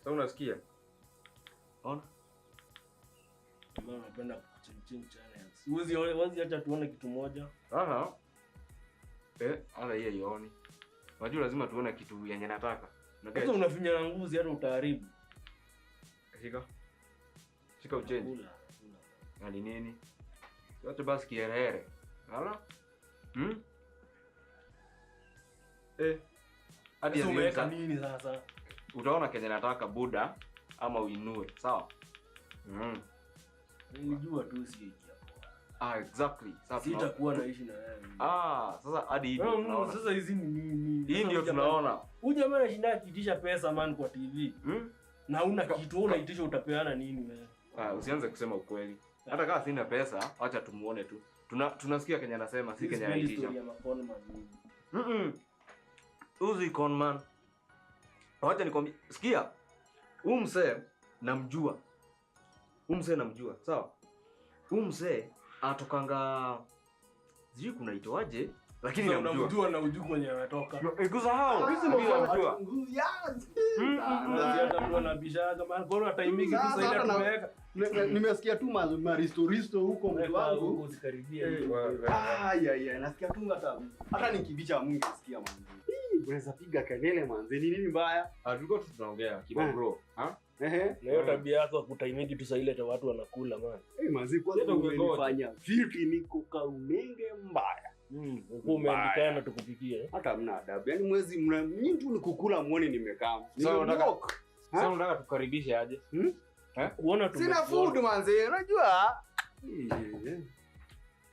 Sasa unasikia? Ona. Mama anapenda kuchange channels. Huwezi acha tuone kitu moja. Aha. Ala hiyo ioni. Unajua lazima tuone kitu yenye nataka. Sasa unafinya na nguzi hata utaharibu. Shika. Shika uchange. Na ni nini? Yote basi kiherehere. Ala? Hadi umeweka nini sasa? Utaona kenye nataka buda ama uinue, sawa? Nilijua tu si hapo. Exactly. Sasa sitakuwa naishi na wewe. Sasa hadi hivi tunaona. Sasa hizi ni nini? Hii ndio tunaona. Huyu jamaa anashinda akiitisha pesa man kwa TV. Na una kitu unaitisha utapeana nini wewe? Usianze kusema ukweli. Hata kama sina pesa, acha tumuone tu. Tunasikia Kenya anasema, si Kenya anaitisha. Uzi conman. Wacha nikwambie, sikia. Huyu mzee namjua. Huyu mzee namjua, sawa? Huyu mzee atokanga sijui kunaitwaje, lakini namjua. Unamjua na ujui kwenye anatoka. Ikusahau. Mimi namjua. Hata mtu anabisha kama bora ataimiki tu sasa ile tumeweka. Nimesikia tu maristo huko mtu wangu. Usikaribie. Ai nasikia tu hata nikibicha Mungu sikia manzi. Unaweza piga kelele manzi, ni nini mbaya? Tulikuwa tu tunaongea kiba bro. Ehe. Na hiyo tabia yako kutaimiki tu sasa ile watu wanakula man. Manzi kwanza umenifanya vipi niko kaunenge mbaya. Uko umeandikana tukupikie. Hata hamna adabu. Yaani mwezi mna nyinyi tu ni kukula muone nimekaa. Sasa unataka tukaribishe aje? Kuona sina food manzi, unajua?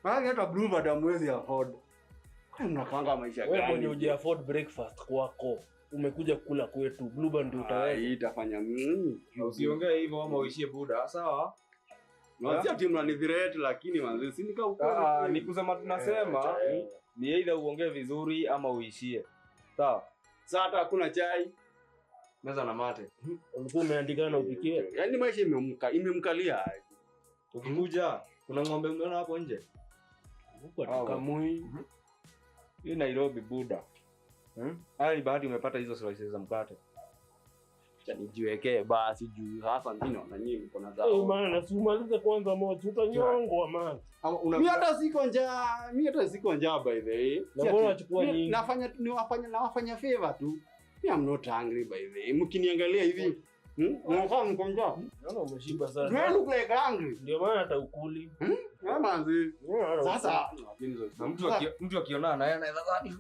Maana hata blue madam mwezi afford. Kwani mnapanga maisha gani? Wewe mwenye uje afford breakfast kwako, umekuja kula kwetu, Blue Band utaweza. Hii itafanya usiongee hivyo ama uishie buda, sawa? Na si timu mnanithreat lakini manzi si nika ukweli. Ni kusema tunasema ni either uongee vizuri ama uishie. Sawa? Sasa hata hakuna chai. Meza na mate. Ulikuwa umeandikana upikie. Yaani maisha imemkalia. Ukikuja kuna ng'ombe umeona hapo nje? Huko atukamui. Hii Nairobi buda. Hali bahati umepata hizo slices za mkate. Acha nijiwekee basi juu hasa mimi naona nyinyi mko na zao. Maana si umalize kwanza moja utanyongwa man. Mimi hata siko njaa, mimi hata siko njaa by the way. Na mbona unachukua nyingi? Nawafanya favor tu. Mimi I'm not hungry by the way. Mkiniangalia hivi, mko mko njaa. Naona umeshiba sana. Do you look like hungry? Ndio maana hata ukuli. Manzi. Sasa mtu akionana naye anaweza dhani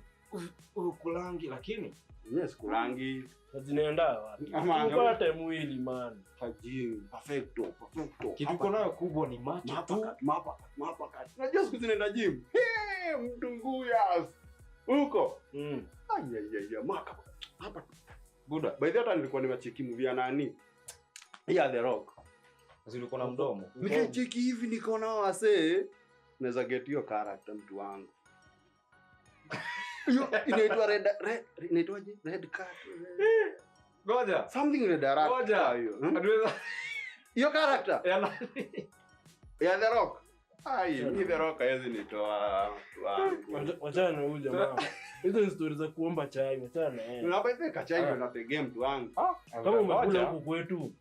ukulangi lakini yes kulangi. Zinaenda wapi? Upate mwili man. Tajiri, perfecto. Kitu uko nayo kubwa ni macho tu. Mapa kati. Unajua siku zinaenda gym. Hey, mtunguyas. Huko. Ai maka. Hapa. Buda. By the way nilikuwa nimecheki movie ya nani? Ya The Rock. Sasa ulikuwa na mdomo. Nikacheki hivi nikaona wasee naweza get hiyo character mtu wangu. Hiyo inaitwa red inaitwaje? Red card. Ngoja. Something red character. Ngoja. Hiyo. Hiyo character. Ya The Rock. Ai, mi The Rock haiwezi nitoa mtu wangu. Wachana na huyu jamaa. Hizo ni stories za kuomba chai, wachana na yeye. Unapenda chai ndio unategea mtu wangu. Kama umekula huku kwetu,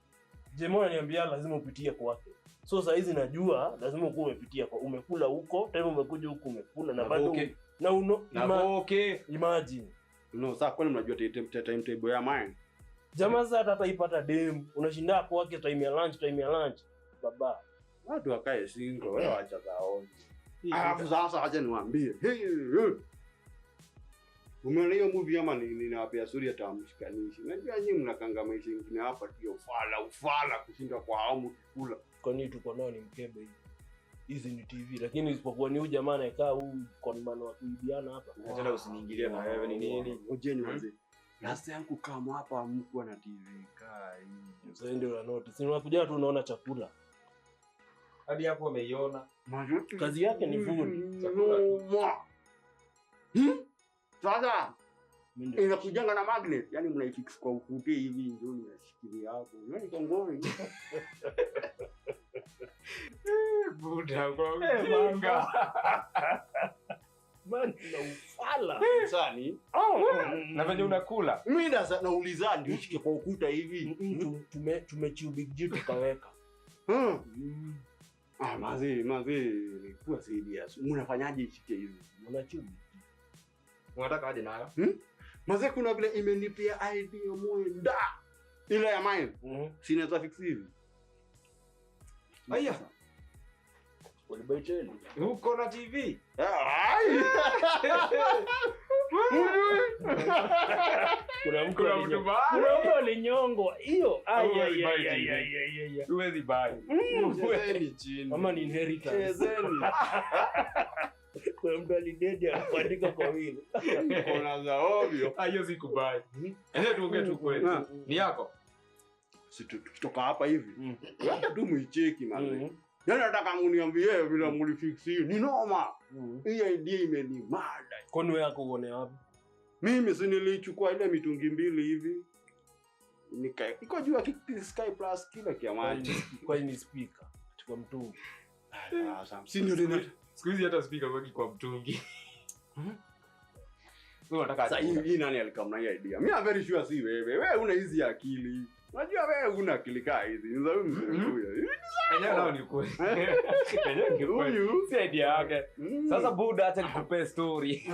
jamaa ananiambia lazima upitie kwake. So saa hizi najua lazima ukuwe umepitia kwa umekula huko, tena umekuja huku umekula na bado na uno okay. Imagine. No, sasa kwani mnajua timetable ya mine? Jamaa sasa hata ipata dem, unashinda kwake time ya lunch, Baba. Watu wakae single, wewe acha zaoni. Alafu sasa acha niwaambie. Umeona hiyo movie ama ninawapea suri atamshikanishi. Unajua nyinyi mnakanga maisha nyingine hapa tu ufala kushinda kwa hamu kula. Kwa nini tuko nao ni mkebe hivi? Hizi ni TV lakini isipokuwa ni huyu jamaa anayekaa huyu conman wa kuibiana hapa. Tena usiniingilie na wewe ni nini? Ngojeni wazee. Last yangu kama hapa mko na TV kaa hii. Sasa ndio una notice. Unakuja tu unaona chakula. Hadi hapo ameiona. Kazi yake ni food. Chakula tu. Sasa inakujanga na magnet, yani mnaifix kwa ukuta hivi ndio inashikilia hapo. Yaani kongoi. Buda kwa ujinga. Man, na ufala. Ala. Sani. Na venye unakula. Mimi nauliza ndio ishike kwa ukuta hivi. Tumechiu Big G tukaweka. Ah, mazi kuwa serious. Mnafanyaje ishike hivi? Mnachiu Big G. Unataka aje nayo? Mazi kuna vile imenipia idea mwenda. Ile ya mine. Sina fix hivi. Aya. Walibaiteni. Uko na TV? Ai. Kuna mtu alinyongwa. Hiyo. Ai ai ai. Huwezi buy. Chezeni chini. Ama ni inheritance. Chezeni. Kuna mtu alidedi akaandika kwa will. Kuna za ovyo. Hiyo sikubai. Endelea tuongee tu kweli. Ni yako. Si tukitoka hapa hivi. Hata tu muicheki man. Yaani nataka mniambie vile mlifix hiyo. Ni noma. Hii idea imenimada. Kwani wewe yako uone wapi? Mimi si nilichukua ile mitungi mbili hivi. Iko juu ya Sky Plus kila kia maji. Kwa ni speaker kwa mtungi. Sasa si ndio nina siku hizi hata speaker weki kwa mtungi. Wewe unataka sasa hii nani alikamna hii idea? Mimi am very sure si wewe. Wewe una hizi akili. Unajua wewe una akili kaa hizi. Ni za huyu. Enyewe nao ni kweli. Enyewe ni kweli. Si idea yake. Sasa buda acha nikupe story.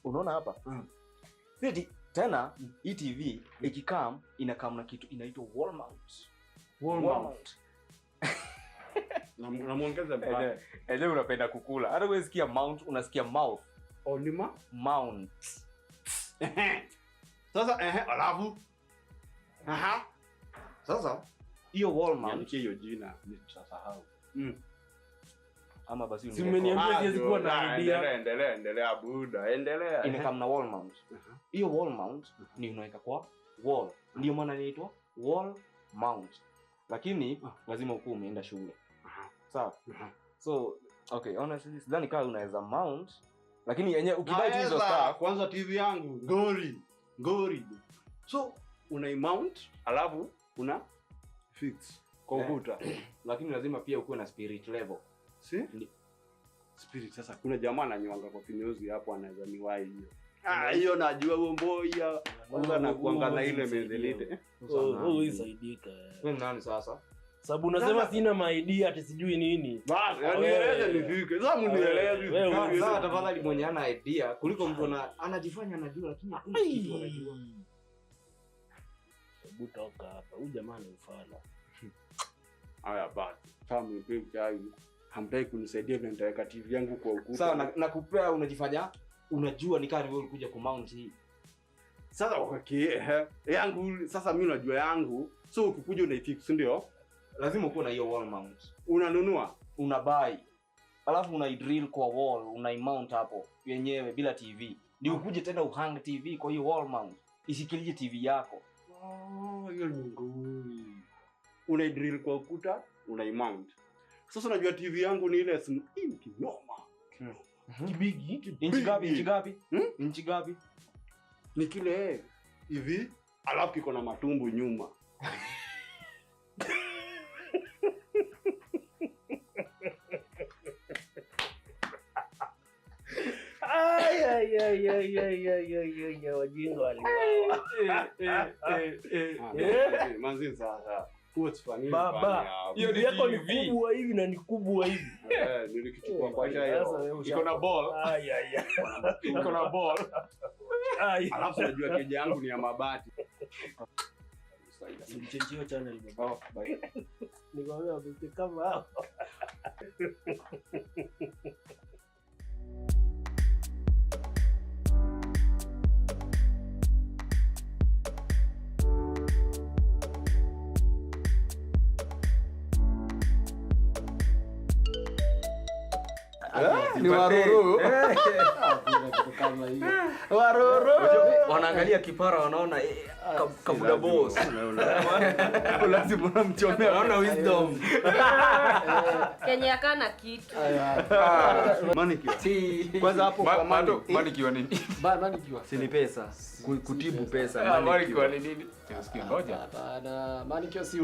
Unaona hapa? Sisi tena hii TV ikikam inakam na kitu inaitwa wall mount. Wall mount. Na muongeza mpaka. Enyewe unapenda kukula. Hata wewe sikia mount unasikia mouth. Olima mount. Sasa alafu. Aha. Sasa hiyo wall mount niandikie hiyo jina nitasahau. Ama basi si umeniambia siwezi kuwa na idea. Endelea buda, endelea. Inakam na wall mount. Hiyo wall mount ni unaweka kwa wall. Ndio maana inaitwa wall mount. Lakini lazima ukuwe umeenda shule. Sawa? So, okay, honestly sidhani kama unaweza mount, lakini yenyewe ukibuy tu hizo stuff. Kwanza TV yangu ngori. So una mount alafu una fix kwa ukuta. Lakini lazima pia ukuwe na spirit level. Si? Spirit sasa kuna jamaa ananywanga kwa kinyozi hapo anaweza niwahi hiyo. Hiyo najua huo mboya. Kwanza nakuanga na ile mendelite. Wewe isaidika. Wewe nani sasa? Sababu unasema sina idea ati sijui nini. Basi, nieleze nifike. Sasa mnieleze. Sasa tafadhali mwenye ana idea kuliko mtu anajifanya anajua lakini hakuna kitu anajua. Hebu toka hapa. Huyu jamaa ni ufala. Haya basi. Kama mpe chai, hamtaki kunisaidia vile nitaweka TV yangu kwa ukuta. Sawa, nakupea unajifanya unajua ni kama wewe ulikuja ku mount hii. Sasa okay, yangu sasa mimi unajua yangu. So ukikuja unaifix ndio? Lazima ukuwe na hiyo wall mount. Unanunua, unabuy. Alafu unaidrill kwa wall, unaimount hapo yenyewe bila TV. Ndio ukuje tena uhang TV kwa hiyo wall mount. Ishikilie TV yako. Hiyo ni nguri. Unaidrill kwa ukuta, unaimount. Sasa unajua TV yangu ni ile kinoma. Kibigi. Inchi gapi? Inchi gapi? Inchi gapi? Ni kile hivi, alafu kiko na matumbu nyuma. Ay ay ay ay ay ay ay wajinga waliwawa. Manzi sasa. What's funny? Baba, hiyo yako ni kubwa hivi na ni kubwa hivi. Nilikichukua kwa shayo. Iko na ball. Ay ay. Iko na ball. Ay. Alafu unajua keja yangu ni ya mabati. Simchenjio channel baba. Bye. Nikwambia vipi kama hapo. Ni waroro. Kama hiyo. Waroro. Wanaangalia kipara wanaona kabuda boss. Lazima unamchomea. Wanaona wisdom. Kenya kana kitu. Manicure. Kwanza hapo kwa manicure nini? Manicure. Si ni pesa. Kutibu pesa. Manicure ni nini? Sikia ngoja. Hapana, manicure si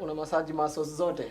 una massage muscles zote.